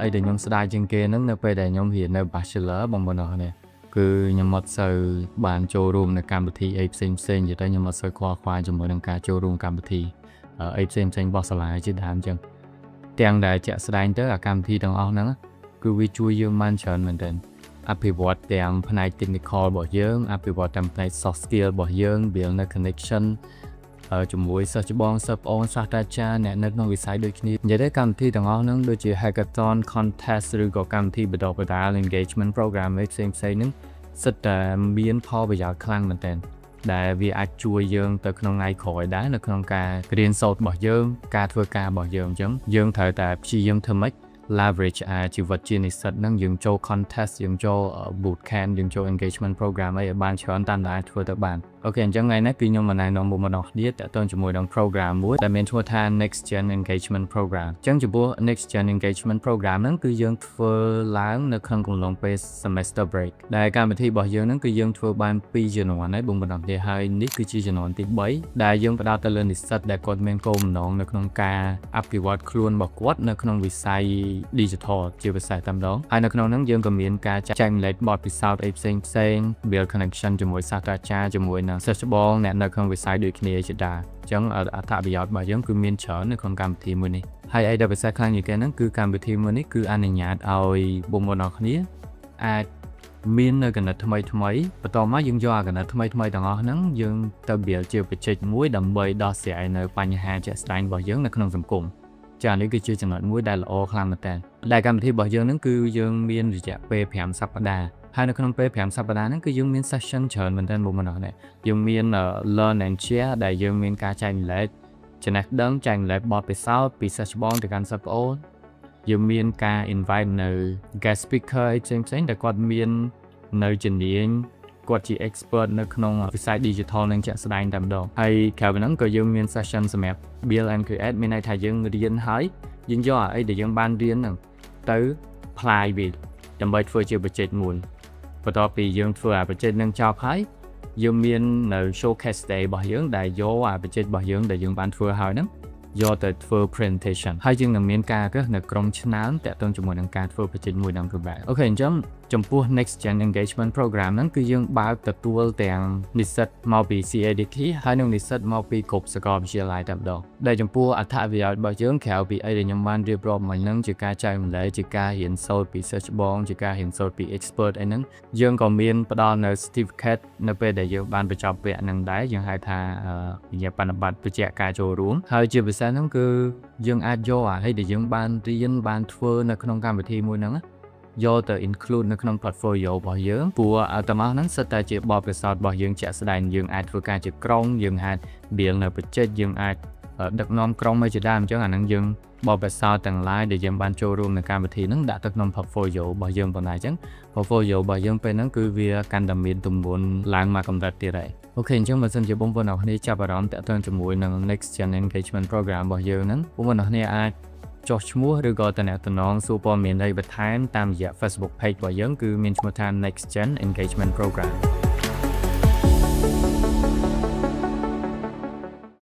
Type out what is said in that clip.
អីដែលខ្ញុំស្ដាយជាងគេហ្នឹងនៅពេលដែលខ្ញុំរៀននៅ Bachelor បងប្អូនអរគ្នាគឺខ្ញុំអត់សូវបានចូលរួមនៅកម្មវិធីអីផ្សេងផ្សេងនិយាយទៅខ្ញុំអត់សូវខ្វល់ខ្វាយជាមួយនឹងការចូលរួមកម្មវិធីអីផ្សេងផ្សេងរបស់សាលាជាដើមអញ្ចឹងទាំងដែលជាក់ស្ដែងទៅអាកម្មវិធីទាំងអស់ហ្នឹងគឺវាជួយយើងបានច្រើនមែនទែនអភិវឌ្ឍទាំងផ្នែក technical របស់យើងអភិវឌ្ឍទាំងផ្នែក soft skill របស់យើង build នៅ connection ជាមួយសិស្សច្បងសិស្សប្អូនសាស្ត្រាចារ្យអ្នកនៅក្នុងវិស័យដូចគ្នានិយាយទៅកម្មវិធីទាំងអស់ហ្នឹងដូចជា hackathon contest ឬក៏កម្មវិធីបណ្ដុះបណ្ដាល engagement program អីផ្សេងផ្សេងហ្នឹងសុទ្ធតែមានផលប្រយោជន៍ខ្លាំងមែនទែនដែលវាអាចជួយយើងទៅក្នុងថ្ងៃក្រោយដែរនៅក្នុងការរៀនសូត្ររបស់យើងការធ្វើការរបស់យើងអញ្ចឹងយើងត្រូវតែព្យាយាមធ្វើម៉េច leverage អាជីវិតជានិស្សិតហ្នឹងយើងចូល contest យើងចូល boot camp យើងចូល engagement program អីឲ្យបានច្រើនតាមដែលអាចធ្វើទៅបាន OK អញ្ចឹងថ្ងៃនេះគឺខ្ញុំមកណែនាំបងប្អូនអរគ្នាទាក់ទងជាមួយនឹង program មួយដែលមានឈ្មោះថា Next Gen Engagement Program អញ្ចឹងចំពោះ Next Gen Engagement Program ហ្នឹងគឺយើងធ្វើឡើងនៅក្នុងកំឡុងពេល semester break ដែលកម្មវិធីរបស់យើងហ្នឹងគឺយើងធ្វើបាន2ជំនាន់ហើយបងប្អូនអរគ្នាហើយនេះគឺជាជំនាន់ទី3ដែលយើងផ្ដោតទៅលើនិស្សិតដែលគាត់មានគោលបំណងនៅក្នុងការអភិវឌ្ឍខ្លួនរបស់គាត់នៅក្នុងវិស័យ digital ជាពិសេសតែម្ដងហើយនៅក្នុងហ្នឹងយើងក៏មានការចែករំលែកបទពិសោធន៍អីផ្សេងផ្សេង build connection ជាមួយសាស្ត្រាចារ្យជាមួយនឹងសិស្សច្បងអ្នកនៅក្នុងវិស័យដូចគ្នាជាដើមអញ្ចឹងអត្ថប្រយោជន៍របស់យើងគឺមានច្រើននៅក្នុងកម្មវិធីមួយនេះហើយអីដែលពិសេសខ្លាំងជាងគេហ្នឹងគឺកម្មវិធីមួយនេះគឺអនុញ្ញាតឲ្យបងប្អូនអរគ្នាអាចមាននៅគំនិតថ្មីថ្មីបន្ទាប់មកយើងយកអាគំនិតថ្មីថ្មីទាំងអស់ហ្នឹងយើងទៅ build ជា project មួយដើម្បីដោះស្រាយនៅបញ្ហាជាក់ស្ដែងរបស់យើងនៅក្នុងសង្គមចានេះគឺជាចំណុចមួយដែលល្អខ្លាំងមែនតើដែលកម្មវិធីរបស់យើងហ្នឹងគឺយើងមានរយៈពេល5សប្តាហ៍ហើយនៅក្នុងពេល5សប្តាហ៍ហ្នឹងគឺយើងមាន session ច្រើនមែនទែនបងប្អូននេះយើងមាន learn and share ដែលយើងមានការចែករំលែកចំណេះដឹងចែករំលែកបទពិសោធន៍ពីសិស្សច្បងទៅកាន់សិស្សប្អូនយើងមានការ invite នៅ guest speaker អីផ្សេងផ្សេងដែលគាត់មាននៅជំនាញគាត់ជា expert នៅក្នុងវិស័យ digital នឹងជាក់ស្ដែងតែម្ដងហើយក្រៅពីហ្នឹងក៏យើងមាន session សម្រាប់ build and create មានន័យថាយើងរៀនហើយយើងយកអាអីដែលយើងបានរៀនហ្នឹងទៅ apply វាដើម្បីធ្វើជា project មួយបន្ទាប់ពីយើងធ្វើអា project ហ្នឹងចប់ហើយយើងមាននៅ showcase day របស់យើងដែលយកអា project របស់យើងដែលយើងបានធ្វើហើយហ្នឹងយកទៅធ្វើ presentation ហើយយើងនឹងមានការរើសនៅក្រុមឆ្នើមទាក់ទងជាមួយនឹងការធ្វើ project មួយហ្នឹងផងដែរ OK អញ្ចឹងចំពោះ Next Gen Engagement Program ហ្នឹងគឺយើងបើកទទួលទាំងនិស្សិតមកពី CADT ហើយនិងនិស្សិតមកពីគ្រប់សាកលវិទ្យាល័យតែម្ដងដែលចំពោះអត្ថប្រយោជន៍របស់យើងក្រៅពីអីដែលខ្ញុំបានរៀបរាប់មកហ្នឹងជាការចែករំលែកជាការរៀនសូត្រពីសិស្សច្បងជាការរៀនសូត្រពី expert អីហ្នឹងយើងក៏មានផ្ដល់នៅ certificate នៅពេលដែលយើងបានបញ្ចប់វគ្គហ្នឹងដែរយើងហៅថាវិញ្ញាបនបត្របញ្ជាក់ការចូលរួមហើយជាពិសេសហ្នឹងគឺយើងអាចយកអាអីដែលយើងបានរៀនបានធ្វើនៅក្នុងកម្មវិធីមួយហ្នឹងយកទៅ include នៅក្នុង portfolio របស់យើងព្រោះអាទាំងអស់ហ្នឹងសុទ្ធតែជាបទពិសោធន៍របស់យើងជាក់ស្ដែងយើងអាចធ្វើការជាក្រុមយើងអាច build នៅ project យើងអាចដឹកនាំក្រុមអីជាដើមអញ្ចឹងអាហ្នឹងយើងបទពិសោធន៍ទាំងឡាយដែលយើងបានចូលរួមនៅកម្មវិធីហ្នឹងដាក់ទៅក្នុង portfolio របស់យើងប៉ុណ្ណាអញ្ចឹង portfolio របស់យើងពេលហ្នឹងគឺវាកាន់តែមានទម្ងន់ឡើងមកកម្រិតទៀតហើយ OK អញ្ចឹងបើសិនជាបងប្អូនអរគ្នាចាប់អារម្មណ៍ទាក់ទងជាមួយនឹង Next Gen Engagement Program របស់យើងហ្នឹងបងប្អូនអរគ្នាអាចចុះឈ្មោះឬក៏តំណតំណងសួរព័ត៌មានអីបន្ថែមតាមរយៈ Facebook page របស់យើងគឺមានឈ្មោះថា Next Gen Engagement Program.